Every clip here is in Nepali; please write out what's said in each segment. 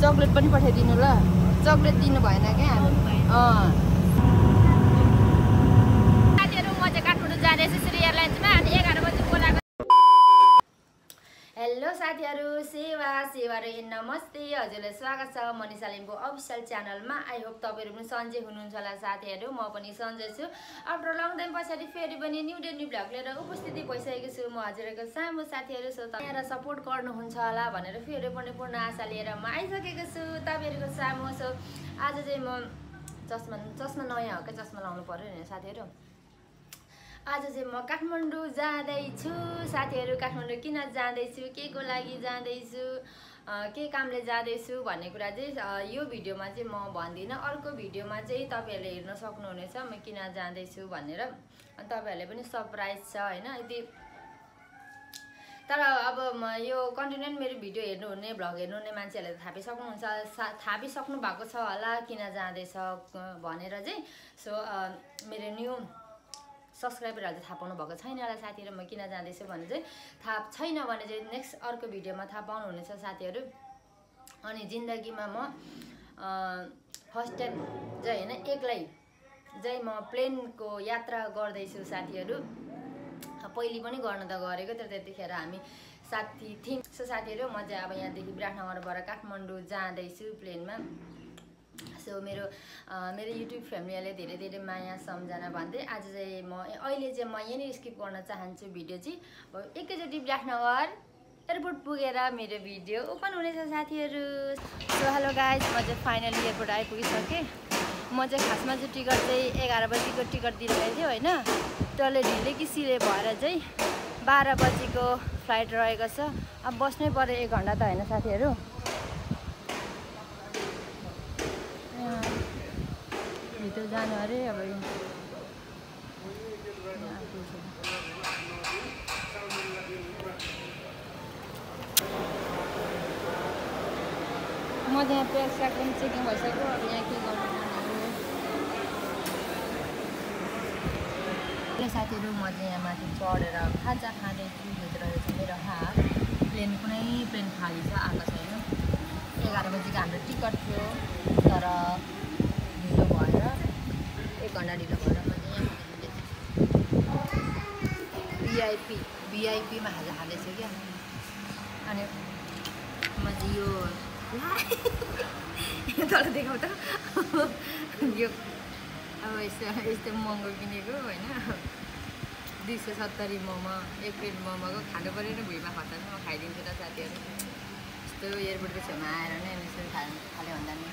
चक्लेट पनि पठाइदिनु ल चक्लेट दिनु भएन क्या साथीहरु म चाहिँ काठमाडौँ जाँदैछु श्री एयरलाइन्समा अनि 11 बजे बोलाएको हेलो साथीहरु सेवा र नमस्ते हजुरलाई स्वागत छ मनिषा लिम्बू अफिसियल च्यानलमा आई होप तपाईहरु पनि सन्चै हुनुहुन्छ होला साथीहरु म पनि सन्चै छु आफ्टर लङ टाइम पछाडी फेरि पनि न्यू डे न्यू भ्लग लिएर उपस्थिति भइसकेको छु म हजुरको सामु साथीहरु सो तपाईहरु सपोर्ट गर्नुहुन्छ होला भनेर फेरि पनि पूर्ण आशा लिएर म आइसकेको छु तपाईहरुको सामु सो आज चाहिँ म चस्मा नयाँ हो के चस्मा लाउनु पर्यो नि साथीहरु आज चाहिँ म काठमाडौँ जाँदैछु साथीहरु काठमाडौँ किन जाँदैछु के को लागि जाँदैछु के कामले जाँदैछु भन्ने कुरा चाहिँ यो भिडियोमा चाहिँ म भन्दिनँ अर्को भिडियोमा चाहिँ तपाईहरुले हेर्न सक्नुहुनेछ म किन जाँदैछु भनेर अनि तपाईहरुले पनि सरप्राइज छ हैन यदि तर अब यो कन्टिन्यू मेरो भिडियो हेर्नुहुने भ्लग हेर्नुहुने मान्छेहरूले थापिसक्नु भएको छ होला किन जाँदैछ भनेर चाहिँ सो मेरो न्यू सब्सक्राइबरहरूले थाहा पाउनु भएको छैन होला साथीहरु म किन जाँदैछु भने चाहिँ थाहा छैन भने चाहिँ नेक्स्ट अर्को भिडियोमा थाहा पाउनुहुनेछ साथीहरु अनि जिन्दगीमा म फर्स्ट टाइम चाहिँ हैन एक्लै चाहिँ म प्लेनको यात्रा गर्दैछु साथीहरु पहिले पनि गर्न त गरेको तर त्यतिखेर हामी साथी थियौं सो साथीहरु म चाहिँ अब यहाँदेखि विराटनगरबाट काठमाडौँ जाँदैछु प्लेनमा सो मेरो युट्युब फ्यामिलीले धेरै माया सम्झना भन्दै आज चाहिँ म अहिले चाहिँ म यही स्किप गर्न चाहन्छु भिडियो चाहिँ एकैचोटी विराटनगर एयरपोर्ट पुगेर मेरो भिडियो ओपन हुनेछ साथीहरु सो हेलो गाइस म चाहिँ फाइनली एयरपोर्ट आइपुगिसके म चाहिँ खासमा चाहिँ टिकट चाहिँ 11 बजेको टिकट दिइरहेको थियो हैन त्यसले ढिलै किसिले भएर चाहिँ 12 बजेको फ्लाइट रहेको छ अब बस्नै पर्यो 1 घण्टा त हैन साथीहरु भित्र जानु अरे अब म त्यहाँ प्याक पनि चेकिङ भइसक्यो अब यहाँ के गर्नु साथीहरु म चाहिँ यहाँ माथि चढेर खाजा खाँदैछु भित्र चाहिँ मेरो हात प्लेन खाली छ आएको छैन 11 बजेको हाम्रो टिकट थियो तर ढिलो भएर 1 घण्टा ढिलो भएर म चाहिँ VIP मा हाल्दै खाँदैछु क्या अनि म चाहिँ यो तल देखाउ त यो अब यस्तो महँगो किनेको हैन 270 मोमो 1 प्लेट मोमोको खानु पर्यो नि भुइँमा खर्च म खाइदिन्छु त साथीहरु यस्तो एयरपोर्टको छेउमा आएर नै यसरी खाले भन्दा नि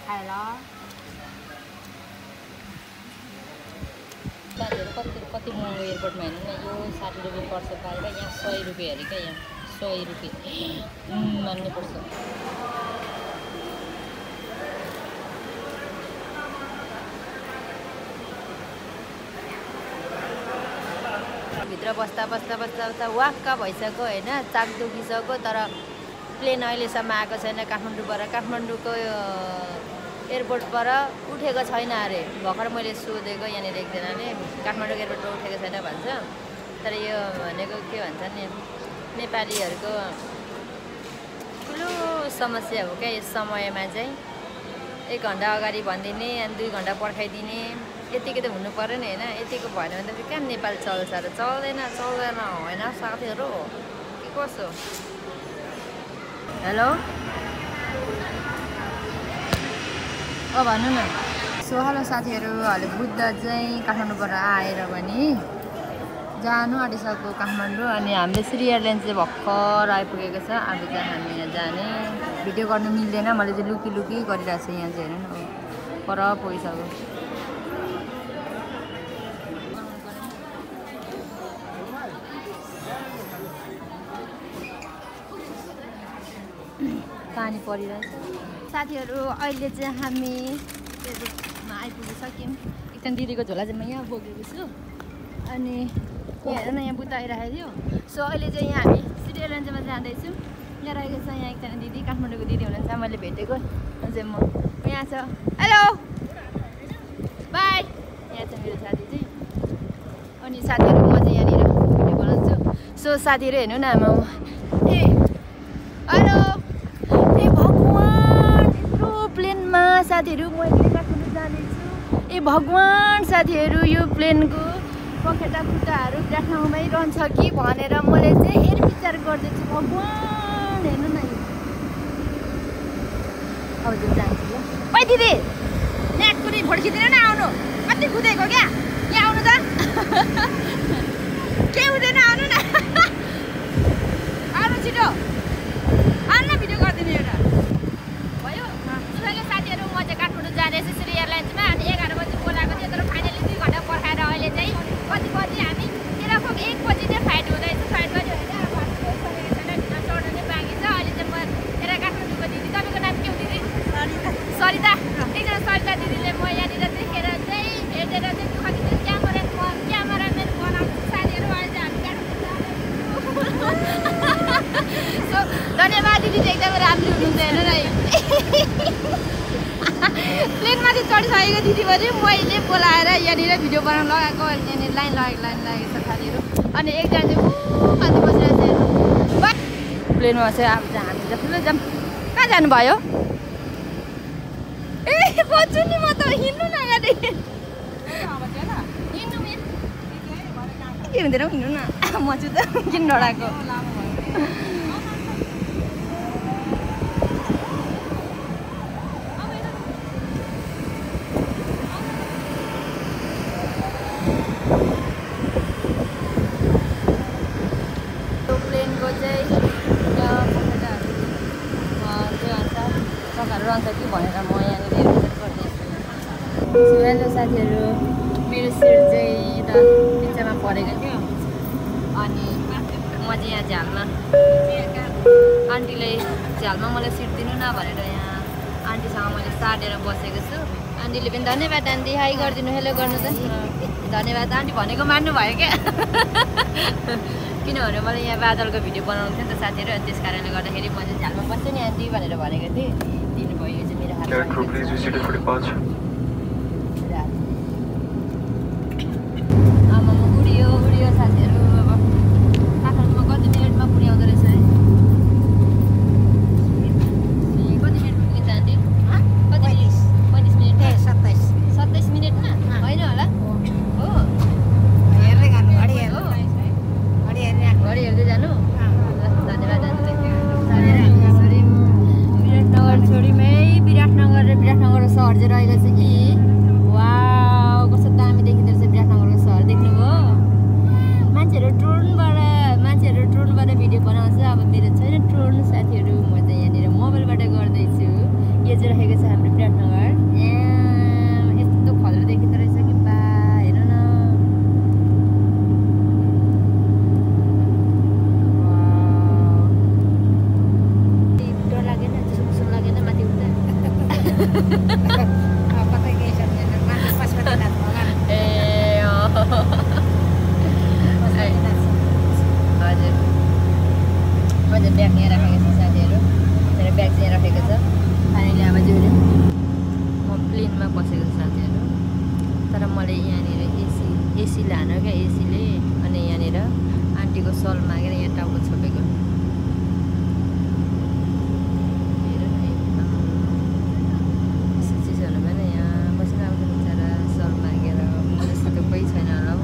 खाएर साथीहरु कति महँगो एयरपोर्टमा हेर्नु न यो 60 रुपैयाँ पर्छ पाएर यहाँ 100 रुपैयाँ अरे क्या यहाँ 100 रुपैयाँ मान्नु पर्छ भित्र बस्दा वाक्क भइसक्यो हैन चाक दुखिसक्यो तर प्लेन अहिलेसम्म आएको छैन काठमाडौँको एयरपोर्टबाट उठेको छैन अरे भर्खर मैले सोधेको यहाँनिर एकजनाले काठमाडौँ एयरपोर्टबाट उठेको छैन भन्छ तर यो भनेको के भन्छ नि नेपालीहरूको ठुलो समस्या हो क्या यस समयमा चाहिँ 1 घण्टा अगाडि भनिदिने अनि 2 घण्टा पर्खाइदिने यतिकै त हुनु पर्यो नि हैन यतिको भएन भने त कहाँ नेपाल चल्छ र चल्दैन हैन साथीहरु के कसो हेलो भन्नु न सो हेलो साथीहरु अहिले बुद्ध चाहिँ काठमाडौँबाट आएर पनि जानु आँटिसक्यो काठमाडौँ अनि हामीले श्री एयरलाइन्स चाहिँ भर्खर आइपुगेको छ अब चाहिँ हामी यहाँ जाने भिडियो गर्नु मिल्दैन मैले चाहिँ लुकी गरिरहेको छु यहाँ चाहिँ हेर्नु न पर पुगिसक्यो पानी परिरहेछ साथीहरु अहिले चाहिँ हामी एयरपोर्टमा आइपुगिसक्यौँ एकजना दिदीको झोला चाहिँ म यहाँ बोकेको छु अनि यहाँ हेर न यहाँ बुद्ध आइरहेको थियो सो अहिले चाहिँ यहाँ हामी श्री एयरलाइन्समा जाँदैछौँ यहाँ रहेको छ यहाँ एकजना दिदी काठमाडौँको दिदी हुनुहुन्छ मैले भेटेको चाहिँ म यहाँ छ हेलो बाई यहाँ छ मेरो साथी चाहिँ अनि साथीहरु म चाहिँ यहाँनिर भिडियो बनाउँछु सो साथीहरु हेर्नु न म ए हेलो साथीहरू मैले काठमाडौँ जानेछु ए भगवान साथीहरू यो प्लेनको पखेटा खुट्टाहरू काठमाडौँमै रहन्छ कि भनेर मैले चाहिँ हेरविचार गर्दैछु भगवान हेर्नु न हजुर जान्छु ल ओइ दिदी नेट कुनै फोटो खिच्दैन न आउनु कति कुदेको क्या यहाँ आउनु त के हुँदैन आउनु न आउनु छिटो आउनु न भिडियो गरिदिनु एउटा भयो सुनेको साथीहरू म चाहिँ काठमाडौँ जाँदैछु श्री एयरलाइन्समा अनि 11 बजी बोलाएको थियो तर फाइनली 2 घन्टा पर्खाएर अहिले चाहिँ कति बजी हामी 1 बजी चाहिँ फ्लाइट हुँदैछ फ्लाइट गऱ्यो होइन अब भित्र चढ्नु नै बाँकी छ अहिले चाहिँ म यता काठमाडौँको दिदी तपाईँको नाम के हो दिदी सरिता एकजना सरिता दिदीले म यहाँनिर देखेर चाहिँ हेरेर चाहिँ दुःख दिँदै क्यामेराम्यान बनाउँछु साथीहरू अहिले चाहिँ हामी काठमाडौँ सो धन्यवाद दिदी चाहिँ एकदमै राम्रो हुनुहुन्छ हेर्नु न प्लेनमाथि चढिसकेको दिदी पनि मैले बोलाएर यहाँनिर भिडियो बनाउनु लगाएको यहाँनिर लाइन लागेको छ साथीहरू अनि एकजना चाहिँ माथि बसिरहेको छ प्लेनमा चाहिँ अब चाहिँ हामी जस्तो जाऊँ कहाँ जानुभयो ए बच्छु नि म त हिँड्नु न अगाडि के हुँदैन हिँड्नु न म छु त किन डराएको प्लेनको चाहिँ रहन्छ कि भनेर म यहाँनिर गर्दैछु हेलो साथीहरू मेरो सिट चाहिँ यता बिचमा परेको थियो अनि म चाहिँ यहाँ झ्यालमा आन्टीले झ्यालमा मलाई सिट दिनु न भनेर यहाँ आन्टीसँग मैले साटेर बसेको छु आन्टीले पनि धन्यवाद आन्टी हाई गरिदिनु हेलो गर्नु त धन्यवाद आन्टी भनेको मान्नु भयो क्या किनभने मलाई यहाँ बादलको भिडियो बनाउनु थियो नि त साथीहरू अनि त्यस कारणले गर्दाखेरि म चाहिँ झ्यालमा बस्छु नि आन्टी भनेर भनेको थिएँ दिनुभयो यो चाहिँ मेरो हातमा आमामा उडियो साथीहरू अब काठमाडौँमा कति मिनटमा पुर्याउँदो रहेछ है कति मिनट पुग्ने त आन्टी कति 35 मिनट 27 मिनटमा होइन होला हो घडी हेर्दै जानु धन्यवाद विराटनगर छोरीमै विराटनगर सहर चाहिँ रहेको छ कि वाउ कस्तो दामी देखिँदो रहेछ विराटनगरको सहर देख्नुभयो मान्छेहरू ड्रोनबाट भिडियो बनाउँछ अब मेरो छैन ड्रोन साथीहरू म चाहिँ यहाँनिर मोबाइलबाट गर्दैछु यो चाहिँ रहेको छ हाम्रो विराटनगर यस्तो खल्लो देखिँदो रहेछ कि बा हेर्नु न डर लागेन जस्तो लागेन माथि उठ्दा हजुर ब्याग यहाँ राखेको छ साथीहरू मेरो ब्याग चाहिँ राखेको छ फाइनली आमा जोड्यो म प्लेनमा बसेको छु साथीहरू तर मैले यहाँनिर एसी लानु क्या एसीले अनि यहाँनिर आन्टीको सल मागेर यहाँ टाउको छोपेको चिसोहरू भएन यहाँ बसेर आउँछ बिचरा सल मागेर म जस्तो त कोही छैन होला हौ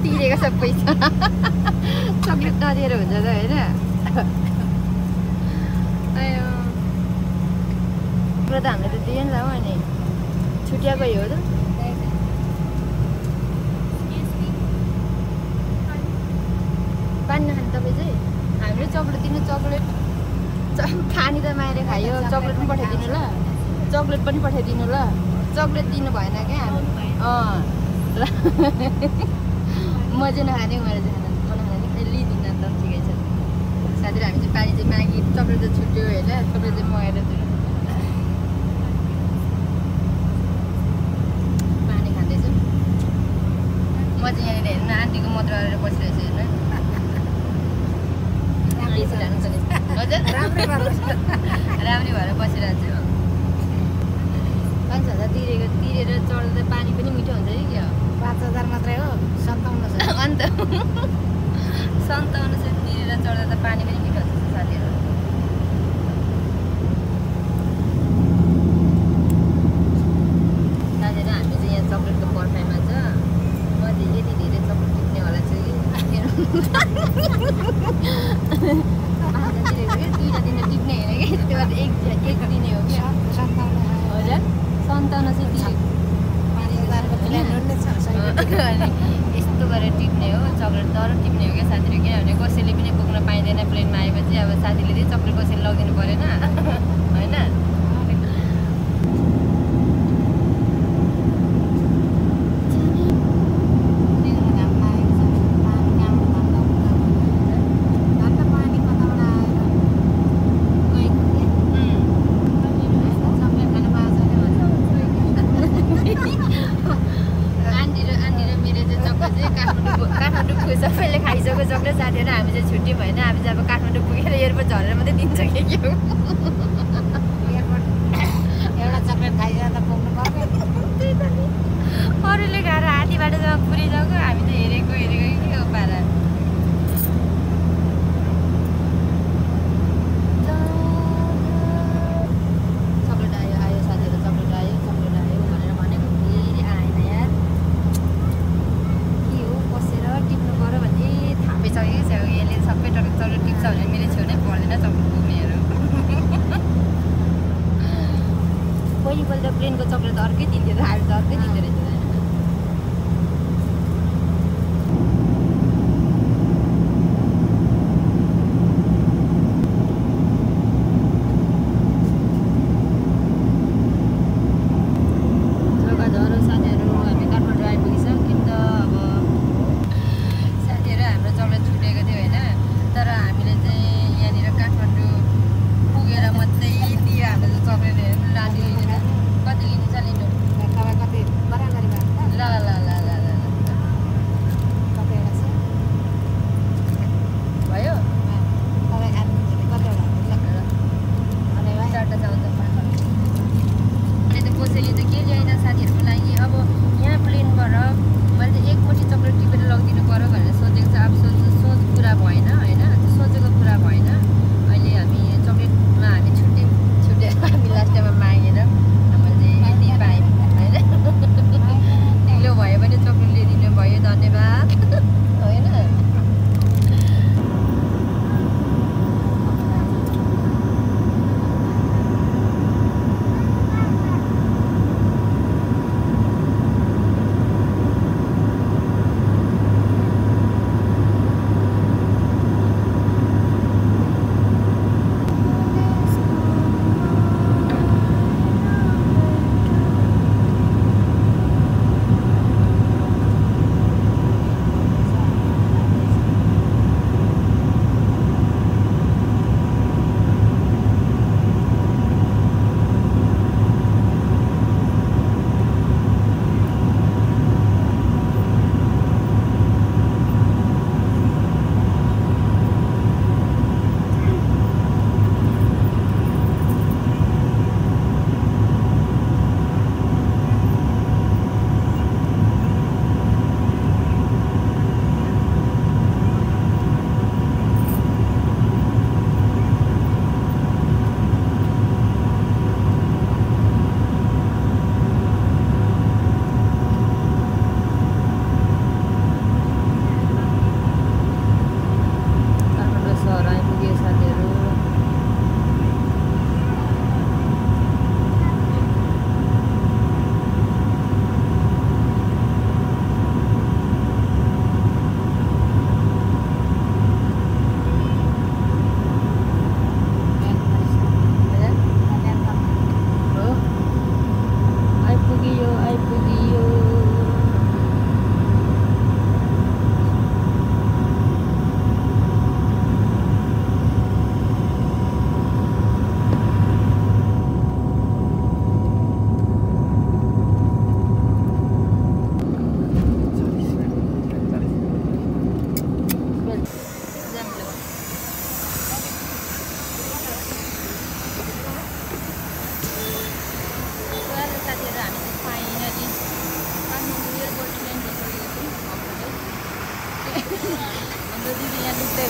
तिरेको सब पैसा चक्लेट नदिएर हुन्छ त होइन त हामीले त दिएन त हो अनि छुट्या गयो हो त पानी नखाने तपाईँ चाहिँ हामीले चक्लेट दिनु चक्लेट पानी त माएर खायो चक्लेट पनि पठाइदिनु ल चक्लेट पनि पठाइदिनु ल चक्लेट दिनु भएन क्या हामी ल म चाहिँ नखाने उहाँले चाहिँ खाना म नखाने नि लिइदिनु अन्त ठिकै छ साथीहरू हामी चाहिँ पानी चाहिँ मागी चक्लेट चाहिँ छुट्यो होइन चक्लेट चाहिँ मगाएर दिनु पानी खाँदैछु म चाहिँ यहाँनिर हेर्नु आन्टीको मात्र गरेर बसिरहेको छु हेर्नु हजुर राम्रै भएर बसिरहेको छु 5,000 तिरेर चढ्दा पानी पनि मिठो हुन्छ कि क्या 5,000 मात्रै हो 5700 अन्त 5700 तिरेर चढ्दा त पानी पनि मिठो हुन्छ साथीहरू हामी चाहिँ यहाँ चक्लेटको पर्खाइमा छ म चाहिँ यति धेरै चक्लेट टिप्ने होला छु कि 2टा दिन टिप्ने होइन कि त्यो एक दिने हो क्या हजुर 5700 यस्तो गरेर टिप्ने हो चक्लेट तर टिप्ने हो क्या साथीहरू किनभने कसैले पनि बोक्न पाइँदैन प्लेनमा आएपछि अब साथीले चाहिँ चक्लेट कसैले लगिदिनु परेन होइन सबैले खाइसक्यो चक्लेट साथीहरू हामी चाहिँ छुट्टी भएन हामी चाहिँ अब काठमाडौँ पुगेर एयरपोर्ट झरेर मात्रै दिन्छ के हो एउटा चक्लेट खाइसकेर त पुग्नु पर्यो अरूले खाएर हाती बाटोसम्म पुरिसक्यो हामी चाहिँ हेरेको के हो पारा चक्लेट आयो साथीहरू चक्लेट आयो भनेर भनेको फेरि आएन यार के हो बसेर टिप्नु पर्यो भने थापिसकेको छ यसले सबै चक्लेट टिप्छ भने मेरो छेउ नै पर्दैन चक्लेट पुग्नेहरू पहिलोपल्ट प्लेनको चक्लेट त अर्कै दिन्थ्यो त हामी त अर्कै दिँदो रहेछ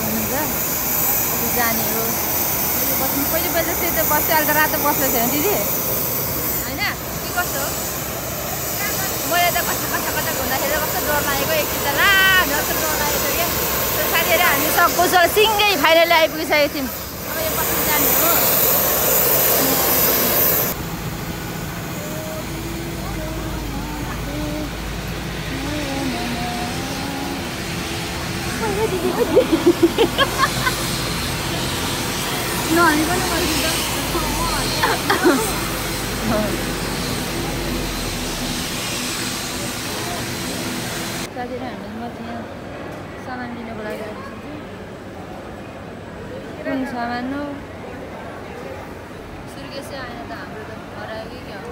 हुनुहुन्छ अहिले जाने हो बस्नु पहिले पहिले त्यही त बस्यो अहिले त रातो बस्दै छैन दिदी होइन के कस्तो हो मैले त कता कता कता घुम्दाखेरि कस्तो डर लागेको एकछिन त ला जस्तो डर लागेको थियो क्या साथीहरू हामी सबको सिँगै फाइनली आइपुगिसकेको थियौँ अब यो बस्नु जाने हो नहानी पनि साथीहरू हामी म यहाँ सामान लिनको लागि आएको छु कुन सामान हो सुर्केसै आएन त हाम्रो त हरायो कि क्या हो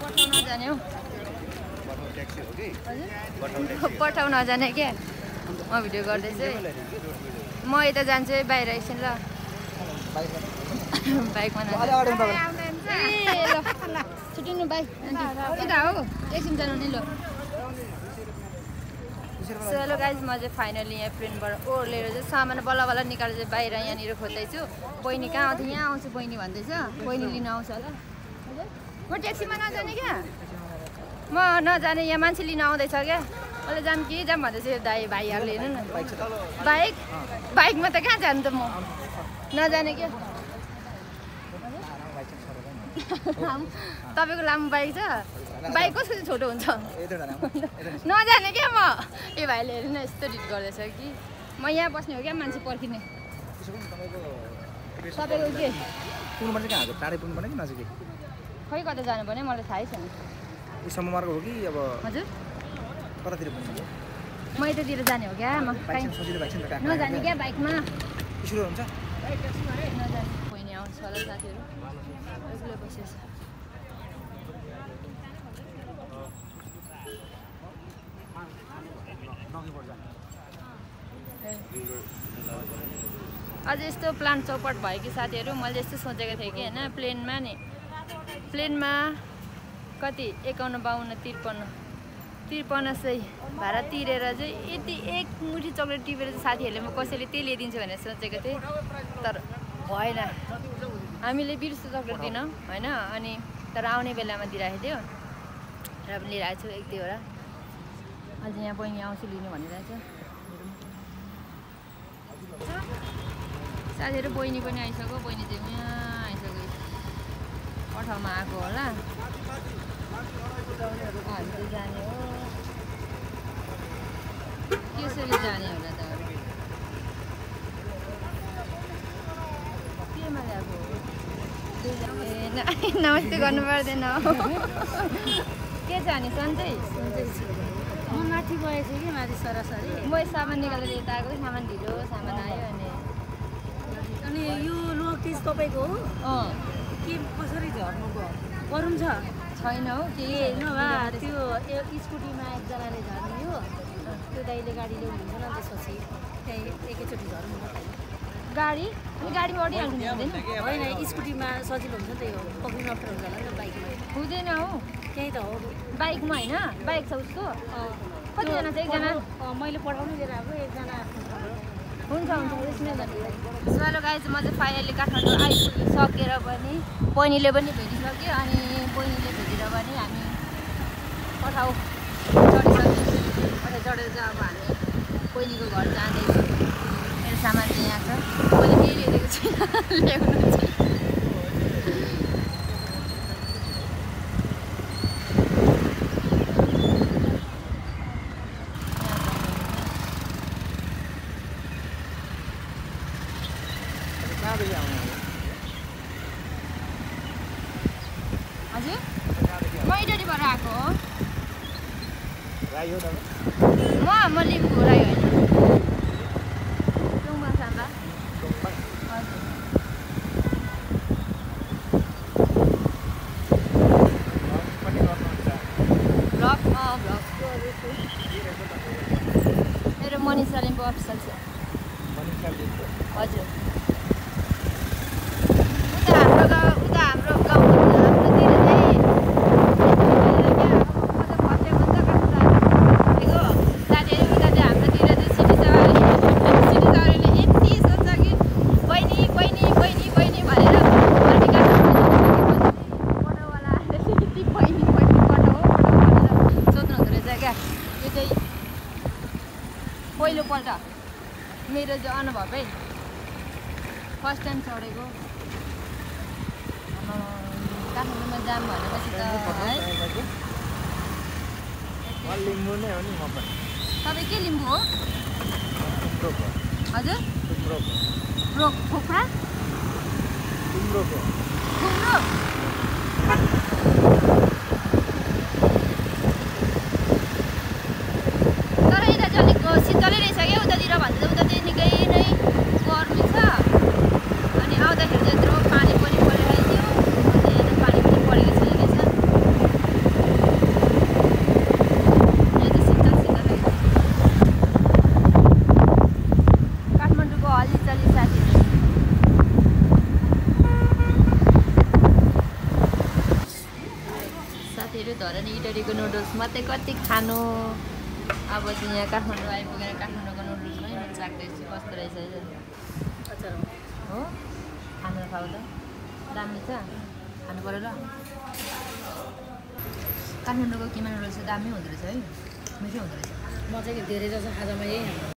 पठाउन जाने हौ पठाउन जाने क्या म भिडियो गर्दैछु म यता जान्छु है बाहिर एकछिन ल बाइकमा ए ल छुट्टिनु बाइक यता हो एकछिन जानु नि ल चलो गाइज म चाहिँ फाइनली यहाँ प्रिन्टबाट ओर्लेर चाहिँ सामान बल्ल बल्ल निकालेर चाहिँ बाहिर यहाँनिर खोज्दैछु बहिनी कहाँ आउँथ्यो यहाँ आउँछु बहिनी भन्दैछ बहिनी लिन आउँछ होला म ट्याक्सीमा नजाने क्या म नजाने यहाँ मान्छे लिन आउँदैछ क्या अहिले जाम कि जाम भन्दैछ यो दाइ भाइहरूले हेर्नु न बाइकमा त कहाँ जानु त म नजाने क्या तपाईँको लामो बाइक छ बाइक कसको चाहिँ छोटो हुन्छ नजाने क्या म ए भाइले हेर्नु न यस्तो डिट गर्दैछ कि म यहाँ बस्ने हो क्या मान्छे पर्खिने तपाईँको के खै कता जानुपर्ने मलाई थाहै छैन सम्ममार्ग हो कि अब हजुर कतातिर पुग्नु म यतातिर जाने हो क्या म नजाने क्या बाइकमा सुरु हुन्छ नजाने बहिनी आउँछ होला साथीहरू एक्लै बसेछ अझ यस्तो प्लान चौपट भयो कि साथीहरू मैले यस्तो सोचेको थिएँ कि होइन प्लेनमा कति 51 52 53 सय भाडा तिरेर चाहिँ यति एक मुठी चक्लेट टिपेर चाहिँ साथीहरूले म कसैले त्यही ल्याइदिन्छु भनेर सोचेको थिएँ तर भएन हामीले 20 चक्लेट दिनौँ होइन अनि तर आउने बेलामा दिइराखेको थियो र पनि लिइरहेको छु 1-2 वटा अझै यहाँ बहिनी आउँछु लिनु भनिरहेछ साथीहरू बहिनी पनि आइसक्यो बहिनी चाहिँ यहाँ आइसक्यो पठाउमा आएको होला हामी चाहिँ जाने हो कसरी जाने होला त केमा ल्याएको ए नमस्ते गर्नु पर्दैन के जाने सन्चै म माथि गएछु कि माथि सरासरी म सामान निकालेर यता आएको सामान ढिलो सामान आयो अनि यो नोटिस तपाईँको हो के कसरी झर्नुभयो गरौँ छ छैन हौ के नभए त्यो स्कुटीमा एकजनाले झर्ने हो त्यो दाइले गाडी ल्याउनुहुन्छ न त्यसपछि त्यहीँ एकैचोटि झर्नु गाडीमा अडिहाल्नु हुँदैन होइन स्कुटीमा सजिलो हुन्छ त्यही हो पक्रिनु अप्ठ्यारो हुन्छ होला नि त बाइकमा हुँदैन हौ त्यही त हो बाइकमा होइन बाइक छ उसको कतिजना छ एकजना मैले पठाउनु दिएर अब एकजना हुन्छ यसमै चलो गाइस म चाहिँ फाइनली काठमाडौँ आइपुगिसकेर पनि बहिनीले पनि भेटिसक्यो अनि बहिनीले भेटेर पनि हामी पठाउ चढिसक्यो चढेर चाहिँ अब हामी बहिनीको घर जाँदैछौँ मेरो सामान चाहिँ यहाँ छ मैले केही ल्याइदिएको छुइनँ ल्याउनु चाहिँ हजुर मैडरीबाट आएको हो म लिम्बू राई होइन टुङमा साम्बा हजुर भ्लग मेरो मनिषा लिम्बू अफिसल छ हजुर उता हाम्रो गाउँतिर चाहिँ तपाईँ फर्स्ट टाइम चढेको काठमाडौँमा जाम भनेपछि त है लिम्बू नै हो नि म पनि तपाईँ के लिम्बू हो तिम्रोको हजुर तिम्रोको खोक्रा तिम्रोको घुम्नु तर यता चाहिँ अलिक शीतलै रहेछ क्या उतातिर भन्दा त उतातिर निकै नै गर्मी छ अनि आउँदाखेरि चाहिँ यत्रो पानी पनि परिरहेको थियो अनि यहाँ त पानी पनि परेको छैन रहेछ यहाँ त शीतल रहेछ काठमाडौँको हल्लीचल्ली साथीहरू धरानी इटरीको नुडल्स मात्रै कति खानु अब चाहिँ यहाँ काठमाडौँ आइपुगेर काठमाडौँको नुडल्स पनि मैले चाख्दैछु कस्तो रहेछ अच्छा हो खानु खाऊ त दामी छ खानु पऱ्यो ल काठमाडौँको किमा नुडल्स चाहिँ दामी हुँदो रहेछ है मिठो हुँदो रहेछ म चाहिँ धेरै जसो आजमा यही